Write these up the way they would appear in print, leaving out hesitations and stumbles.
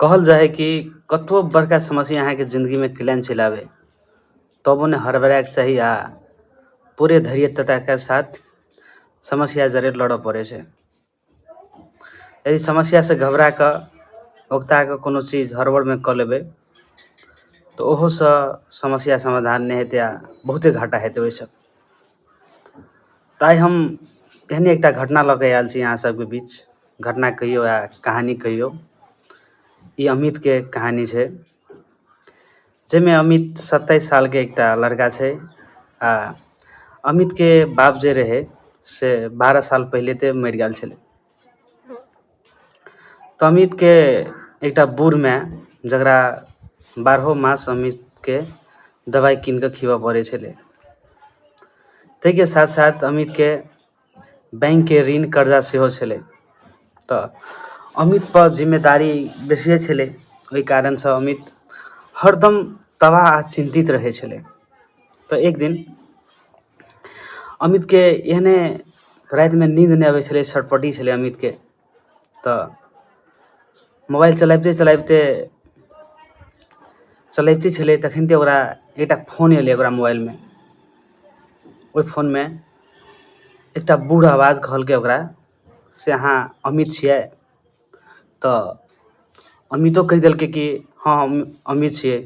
कहल जाइ हइ कि कतबो बड़का समस्या अहाँके जिन्दगीमे कैला नहि चलि आबै, तबो नहि हड़बड़ायके चाही आ पूरे धैर्यताके साथ समस्या जरे लड़ऽ पड़ै छै। यदि समस्यासँ घबरा कऽ औगता कऽ कोनो चीज हड़बड़मे कऽ लेबै तऽ ओहोसँ समस्या समाधान नहि हेतै आ बहुते घाटा हेतै ओहिसँ। तऽ आइ हम एहने एकटा घटना लऽ कऽ आयल छी अहाँ सबके बीच। घटना कहियौ या कहानी कहियौ, ई अमितके कहानी छै, जाहिमे अमित 27 सालके एकटा लड़का छै आ अमितके बाप जे रहै से 12 साल पहिले तऽ मरि गेल छलै। तऽ अमितके एकटा बूढ़ माय, जकरा 12 मास अमितके दबाइ कीन कऽ खिबऽ पड़ै छलै, ताहिके साथ साथ अमितके बैंकके ऋण कर्जा सेहो छलै। तऽ अमितपर जिम्मेदारी बेसिए छलै, ओहि कारणसँ अमित हरदम तबाह आ चिन्तित रहै छलै। तऽ एक दिन अमितके एहने रातिमे नींद नहि अबै छलै, छटपटी छलै अमितके। तऽ मोबाइल चलाबिते चलाबिते चलबिते छलै, तखनिते ओकरा एकटा फोन एलै ओकरा मोबाइलमे। ओहि फोनमे एकटा बूढ़ आवाज कहलकै ओकरा से अहाँ अमित छियै? तऽ अमितो कहि देलकै कि हँ, हम अमित छियै।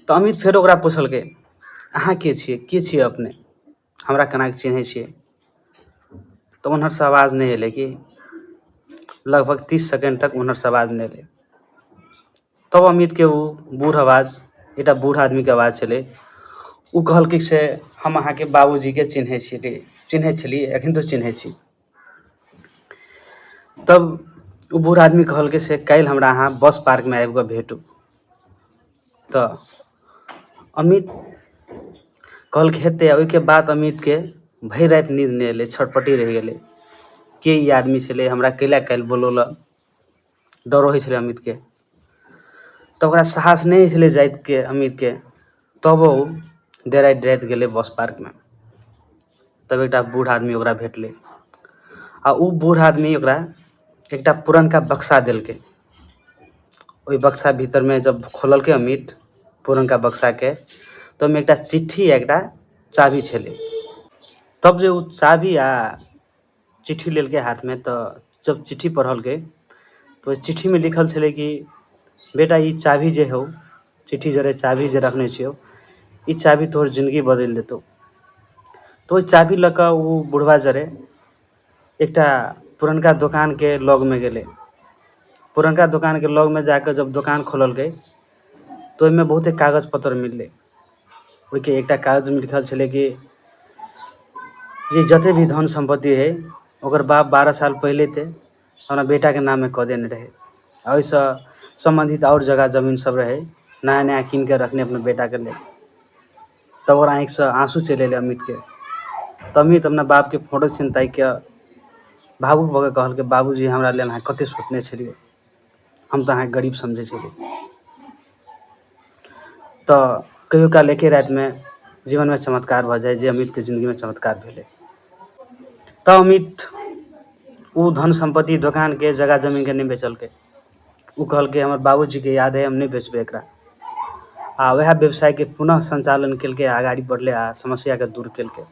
तऽ अमित फेर ओकरा पुछलकै, अहाँ के छियै, के छियै अपने, हमरा केना कऽ चिन्है छियै? तऽ ओन्हरसँ आवाज नहि एलै कि लगभग 30 सेकेंड तक ओन्हरसँ आवाज नहि एलै। तब अमितके ओ बूढ़ आवाज, एकटा बूढ़ आदमीके आवाज छलै, ओ कहलकै से हम अहाँके बाबूजीके चिन्है छियै, चिन्है छलियै, एखन तऽ चिन्है छी। तब ओ बूढ़ आदमी कहलकै से काल्हि हमरा अहाँ बस पार्कमे आबि कऽ भेटू। तऽ अमित कहलकै हेतै। ओहिके बाद अमितके भरि राति नींद नहि एलै, छटपटी रहि गेलै, के ई आदमी छलै, हमरा कैला काल्हि बोलौलक। डरो होइ छलै अमितके। तऽ ओकरा साहस नहि होइ छलै जाइके अमितके, तब ओ डराइत डराइत गेलै बस पार्कमे। तब एकटा बूढ़ आदमी ओकरा भेटलै आ ओ बूढ़ आदमी ओकरा एकटा पुरनका बक्सा देलकै। ओहि बक्सा भीतरमे जब खोललकै अमित पुरनका बक्साके, तऽ ओहिमे एकटा चिट्ठी आ एकटा चाभी छलै। तब जे ओ चाभी आ चिट्ठी लेलकै हाथमे, तऽ जब चिट्ठी पढ़लकै तऽ ओहि चिट्ठीमे लिखल छलै कि बेटा, ई चाभी जे हौ, चिट्ठी जरे चाभी जे रखने छियौ, ई चाभी तोहर जिन्दगी बदलि देतौ। तऽ ओहि चाभी लऽ कऽ ओ बुढ़बा जरे एकटा पुरनका दोकानके लगमे गेलै। पुरनका दोकानके लगमे जाकऽ जब दोकान खोललकै तऽ ओहिमे बहुते कागज पत्तर मिललै। ओहिके एकटा कागजमे लिखल छलै कि जे जते भी धन सम्पत्ति हइ, ओकर बाप 12 साल पहिले ते अपना बेटाके नाममे कऽ देने रहै आ ओहिसँ सम्बन्धित आओर जगह जमीन सब रहै, नया नया कीन कऽ रखने अपना बेटाके लेल। तब ओकरा आँखिसँ आँसू चलि एलै अमितके। तऽ अमित अपना बापके फोटो छिन ताकि कऽ भावुक भऽ कऽ कहलकै, बाबूजी, हमरा लेल अहाँ कतेक सोचने छलियै, हम तऽ अहाँके गरीब समझै छलियै। तऽ कहियो काल एके रातिमे जीवनमे चमत्कार भऽ जाइ, जे अमितके जिन्दगीमे चमत्कार भेलै। तऽ अमित ओ धन सम्पत्ति दोकानके जगह जमीनके नहि बेचलकै। ओ कहलकै, हमर बाबूजीके याद हइ, हम नहि बेचबै एकरा। आ वएह व्यवसायके पुनः सञ्चालन केलकै, अगाडि बढ़लै आ समस्याके दूर केलकै।